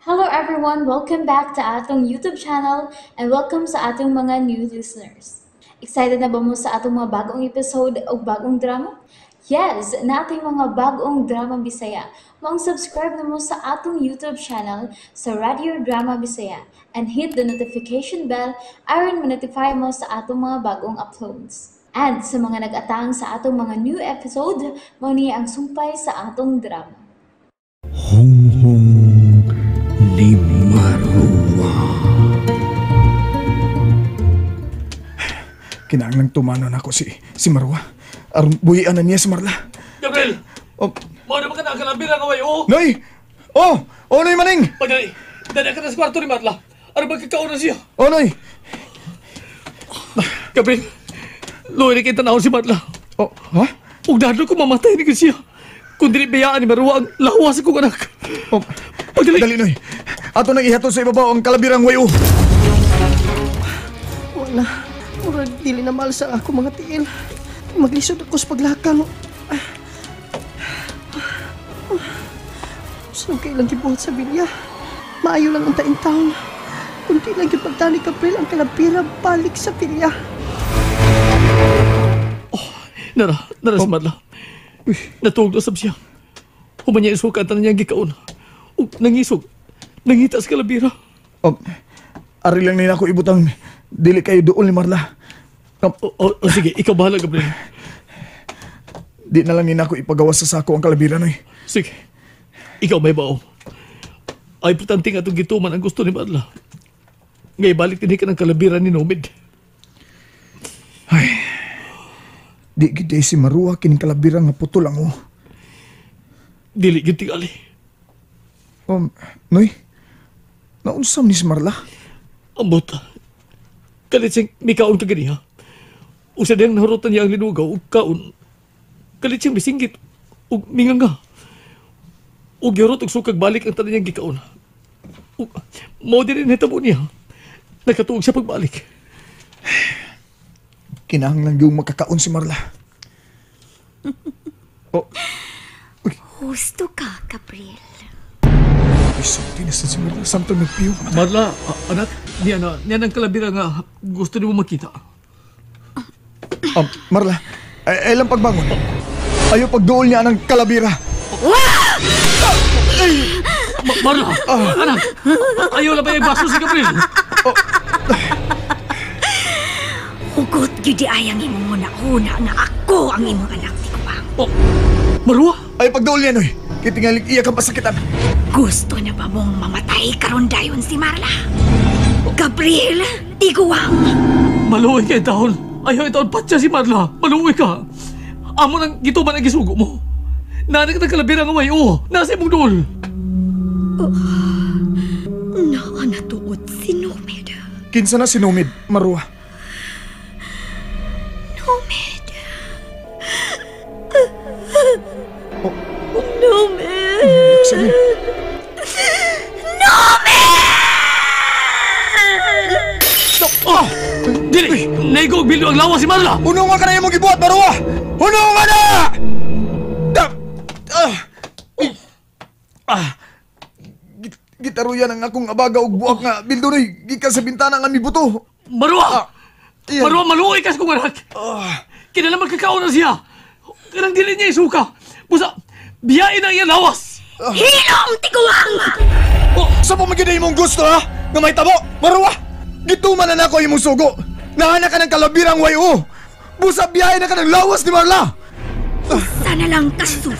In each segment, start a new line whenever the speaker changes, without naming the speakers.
Hello everyone! Welcome back to atong YouTube channel and welcome sa atong mga new listeners. Excited na ba mo sa atong mga bagong episode o bagong drama? Yes! Nating mga bagong drama Bisaya. Maong subscribe na mo sa atong YouTube channel sa Radio Drama Bisaya and hit the notification bell aron ma-notify mo sa atong mga bagong uploads. And sa mga nag-atang sa atong mga new episode, mao ni ang sumpay sa atong drama.
Hunghong ni Marwa.
Kinahanglang tumanon ako si Marwa. Aron buhian na niya si Marla.
Gabriel!
Oh,
Mao naman ka na ang kalabira nga way, oh!
Noy! Oh! Oh, Noy Maning!
Pagdali! Dali ka na sa kwarto ni Marla. Ano magkakaon na siya?
Oh, Noy!
Gabriel! Luwi na kita na si Marla.
Oh, ha?
Ug dadlo ko mamatay ni siya. Kung dili bayaan ni Marwa ang lawas akong anak.
Oh,
Pagdali!
dali, Noy. Ato nang ihatod sa ibabaw ang kalabirang wayo.
Wala. Murag dili na mahal sa ako mga tiil. Maglisod ako sa paglakang. Saan kailang gibuhat sa bilya? Maayo lang ang taing taon. Kunti lang yung pagtani Gabriel ang kalabira balik sa bilya.
Nara, nara si Marla. Natuog na sab siya. Human niya isuka ang tanan niyang gikaon. Ug nangisog. Nangita sa kalabira.
Oh, ari lang nila ako ibutang dili kayo doon ni Marla. Oh,
O, o, o, sige, ikaw bahala, Gabriel.
Di na lang nila ako ipagawas sa sako ang kalabira, Noy.
Sige. Ikaw may bao. Ay, importante nga itong gituman ang gusto ni Marla. Ngay balik din ka ng kalabira ni Nomid.
Ay, di gid si Marwa kining kalabira nga putol ang oh.
Dili gyud tingali.
Noy, naunsam ni si Marla?
Ambot. Kalit siyang mikaon ka ganiha. Usa diyang nahurutan niya ang linugaw ug kaon. Kalit siyang misinggit ug minganga. Ug gihurot og sukag balik ang tanan niyang gikaon. Ug mao din nahitabo niya. Nakatuog siya pagbalik.
Kinahanglan yung makakaon si Marla. Oh. Uy.
Husto ka, Gabriel.
Ay, sulti na sa si Marla. Samtang nagpiyo.
Marla, anak, niya na, niya nang kalabira nga gusto nimo makita.
Marla, ay, ay lang pagbangon. Ayaw pagduol niya ng kalabira.
Marla, anak, ayaw na ba yung baso si Gabriel?
Oh.
Hugot gyud ay ang imong huna-huna nga ako ang imong anak, Tiguang.
Oh, Marwa?
Ayaw pagduol niya, Noy. Kitingalig iya kang pasakitan.
Gusto na ba mong mamatay karon dayon si Marla? Gabriel, Tiguang!
Maluoy kay taon. Ayaw itaon patya si Marla. Maluoy ka. Amo nang gituman ang gisugo mo. Nanak ng kalabira nga may oo. Nasa imong duol.
Oh, naa natuod si Nomid.
Kinsa na si Nomid, Marwa?
Nomid.
Oh.
Nomid.
Sige.
Nomid!
Oh! Dili! Naigo og bildo ang lawas si Marla!
Hunungan ka na imong gibuhat, Marwa! Hunungan na! Gitaruyan ang akong abaga og buak nga bildo noy gikan sa bintana nga mibuto.
Marwa!
Iyan.
Marwa, maluoy ka sa kong anak! Kinala magkakaon na siya! Kanang dili niya isuka! Busa, biyain ang iyang lawas!
Hilom, Tiguang!
Oh, sa pamagyan na imong gusto, ha? Nga may tabo! Marwa! Gituman na nako imong sugo! Nahana ka ng kalabirang wayo! Busa, biyain na ka ng lawas ni Marla!
Sana lang kasugo.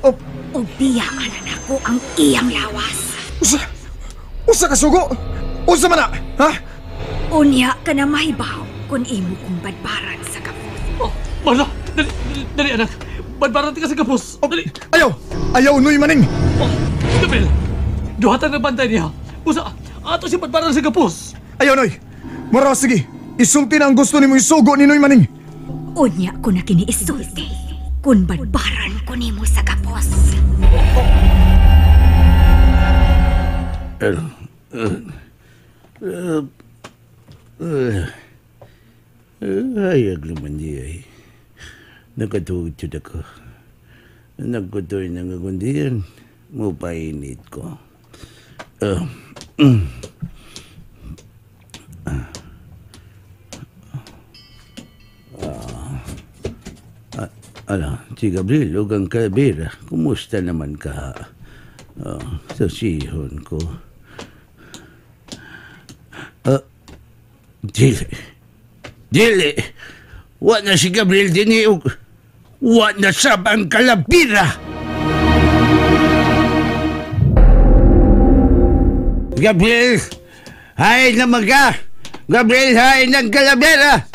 Oh.
O biyaan na nako ang iyang lawas.
Usa! Usa ka sugo! Usa man na! Ha?
Unya ka na mahibaw kung imo kong badbaran sa kapos.
Oh, Marla! Dali, dali, dali anak! Badbaran ka sa kapos!
Oh,
Dali!
Ayaw! Ayaw, Noy Maning!
Oh, Gabriel! Duhatan na bantay niya! Busa! Ato siya badbaran sa kapos!
Ayaw, Noy! Marwa, sige! Isulti na ang gusto nimo isugo ni Noy Maning!
Unya ko na kini isulti kung badbaran ko nimo sa kapos.
Hayag naman di ay. Nakatuod yun ako. Nagkutoy ng agundiyan. Mupainit ko. Ala, si Gabriel, ug ang kalabira, kumusta naman ka? Sa sihon ko. Dili. Dili. Wa na si Gabriel dini ug wa na sab ang kalabira. Gabriel, hay naman ka. Gabriel, hay ng kalabira.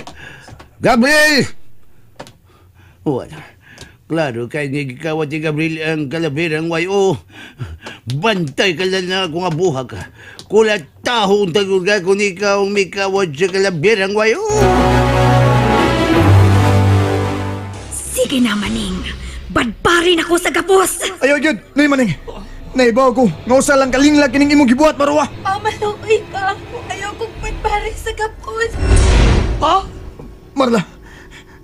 Gabriel! Wala. Klaro, kay nagikawat ni Gabriel ang kalabirang wayo. Bantay ka lang na akong abuhag. Kulat tahong tagod ka kung ikaw ang mikawat sa kalabirang wayo.
Sige na, Maning. Badbarin ako sa gapos.
Ayaw, yun. Nay, Maning. Naibaw ko. Ngausa lang kalinglag kining imong gibuhat, Marwa.
Pamaloy ka. Ayaw kong badbarin sa gapos.
Ha?
Marla,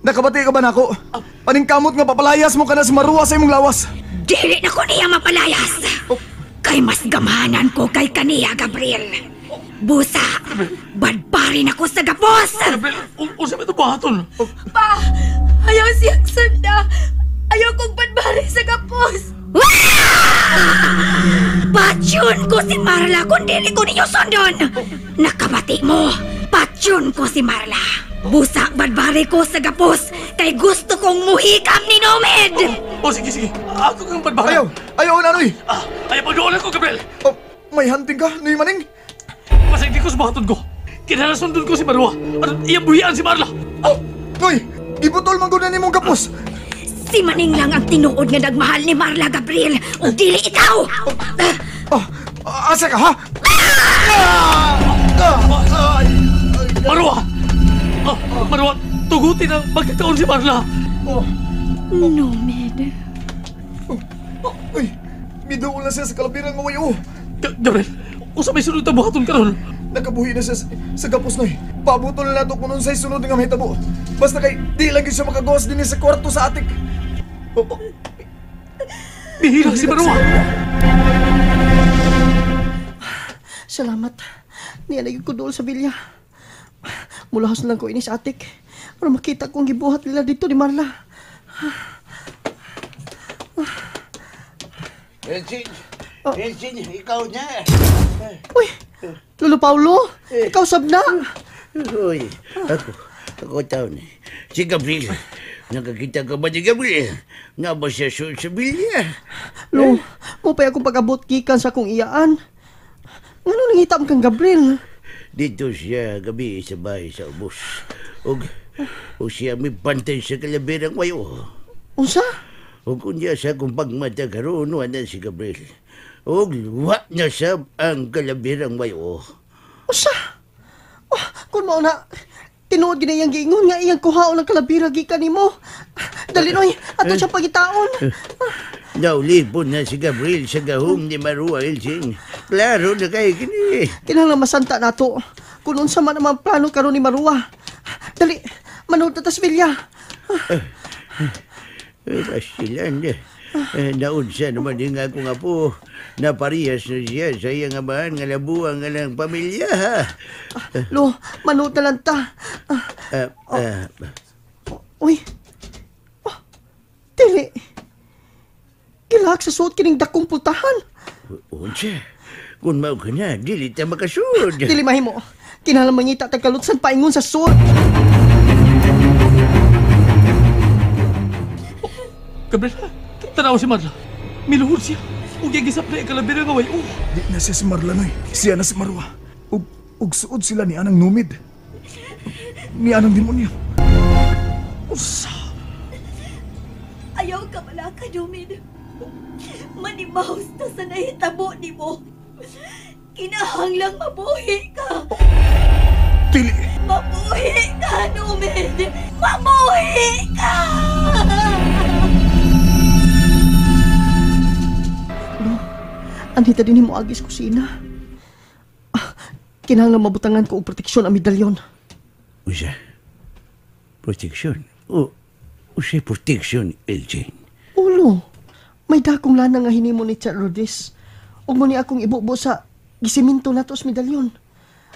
nakabati ka ba nako? Paningkamot nga papalayas mo ka na si Marwa sa imong lawas.
Dili na ko niya mapalayas. Kay mas gamhanan ko kay kaniya, Gabriel. Busa, badbarin ako sa gapos.
Gabriel, unsa man ito buhaton?
Pa, ayaw siyang sunda. Ayaw kong badbarin sa gapos.
Patyon ko si Marla kung dili ko ninyo sundon. Nakabati mo, patyon ko si Marla. Busa, badbari ko sa gapos kay gusto kong muhikam ni Nomed.
Oh, sige, sige. Ako kang badbari.
Ayaw, ayaw na, Noy.
Ayaw, pag-ulan ko, Gabriel.
Oh, may hunting ka, Noy Maning.
Basta hindi ko sumahatod ko. Kinahanglan sundon ko si Marwa. At iyang buhian si Marla.
Oh, Noy, gibutol man gud na nimong gapos.
Si Maning lang ang tinuod nga nagmahal ni Marla, Gabriel. O dili ikaw.
Oh, asa ka, ha?
Marwa! Oh, Marwa, tugutin ang magkataon si Marla.
Oh.
Nomed.
Uy, miduol na siya sa kalabirang ngawayo.
Gabriel, usa may sunod na buhaton karon.
Nakabuhi na siya sa gapos, Noy. Pabutol na nato kung unsay sunod nga mahitabo. Basta kay di lang gyud siya makagawas dinhi sa kwarto sa atik. Oh, oh.
Bihira si Marwa.
Salamat. Niya lagi ko dool sa bilya. Mulahos lang ko ini sa atik. Para makita kong gibuhat nila dito ni Marla.
Elsin! Oh. Elsin, ikaw na!
Uy! Lolo Paulo! Ikaw sab na!
Uy! Ako taon. Si Gabriel. Nakakita ka ba ni Gabriel? Nga ba siya sa bilya?
Lo, mupay akong pag-abot gikan sa akong iyaan. Ngano nangita mo kang Gabriel?
Dito siya gabi sa bahay sa ubos. O siya may bantay sa kalabirang wayo.
Unsa?
O kunya sa akong pagmata karoon, wala si Gabriel. O wa na siya ang kalabirang wayo.
Unsa? Oh, kung mao na, tinuod gina iyang giingon nga iyang kuhaon ang kalabira gikan nimo. Dali Noy, ato siya pagitaon.
Naulipon na si Gabriel sa gahom ni Marua, Elsin. Klaro na kay kini.
Kinahanglan masanta nato. Kung unsa man ang plano karon ni Marua. Dali, manood na tas bilya.
Pasilan. Naunsa naman din nga ako nga po. Naparehas na siya sa iyang amahan nga labuang nga lang pamilya.
Lo, manood na lang ta. Uy. Oh, dili. Gilak sa suot kining dakong pultahan.
Unsa? Kung mao ka na, dili ta makasuod.
Dili mahimo. Kinahanglan mangita tag kalutsan paingon sa suot.
Gabriel, tanaw si Marla. Miluhod siya. Ug gisap na ikalabira nga way. Oh.
Di na siya si Marla, Noy. Siya na si Marwa. Ug suod sila ni Anang Numid. Ni Anang Demonyo.
Usa!
Ayaw ka pala ka, Numid. Manimaos na sa nahitabo ni mo. Kinahanglang mabuhi ka.
Dili!
Mabuhi ka, Numid! Mabuhi ka!
No, anhita din mo agis kusina. Kinahanglan mabutangan ko og proteksyon ang medalyon.
Usa, proteksyon? O, usa proteksyon, Elgin?
Ulo, may dakong lana nga hinimo ni Chat Rodis. Ug mo ni akong ibubo sa Gisiminto na to sa medalyon.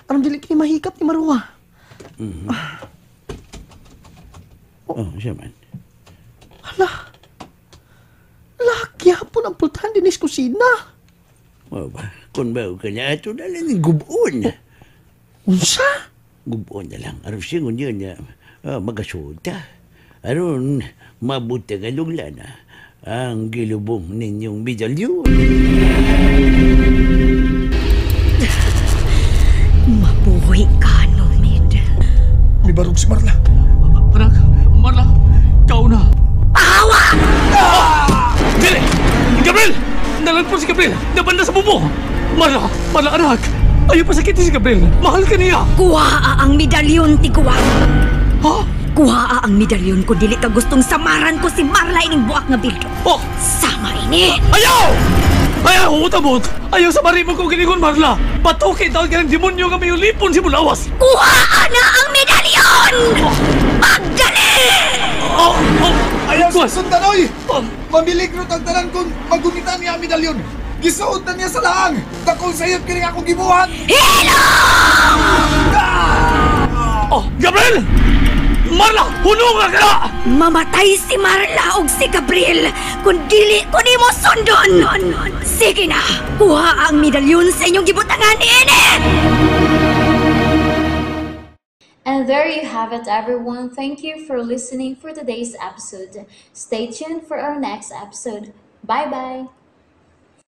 Aron dili kini mahikap ni Marwa.
Oh, siya man.
Hala. Laki hapon ang pultahan din sa kusina.
Oh, ba? Kung ba ka niya, ato na lang yung gubon.
Unsa?
Gubon na lang. Aron singon yun niya, magasulta. Aron, mabuti ka lugla na ang gilubong ninyong medalyon.
Mabuhi ka, Nomid.
Mibarog si Marla.
Anak, Marla, kao na.
Pahawa!
Dili! Gabriel! Nalagpo si Gabriel! Nabanda sa bubo! Marla! Marla, anak! Ayaw pa sakiti si Gabriel! Mahal ka niya!
Kuha ang medalyon, tiguang.
Ha?
Kuha ang medalyon ko dili ka gustong samaran ko si Marla ining buak nga bildo.
Oh!
Sama ini!
Ayaw! Ayaw! Utabot! Ayaw sa marimo ko ginigon, Marla! Patukin tawag ka ng demonyo nga may ulipon si Bulawas!
Kuha na ang medalyon! Pagdali!
Oh! Oh!
Ayaw sa
Kuwan!
sundan, oy!
Oh!
Mamiligro tang tanan kung magunitan niya ang medalyon. Gisuot na niya sa laang. Dakong sayop kini akong gibuhat.
Oh! Gabriel! Marla! Hununga ka na!
Mamatay si Marla og si Gabriel kung dili ko nimo sundon! Sige na! Kuha ang medalyon sa inyong gibutangan niini!
And there you have it, everyone. Thank you for listening for today's episode. Stay tuned for our next episode. Bye bye.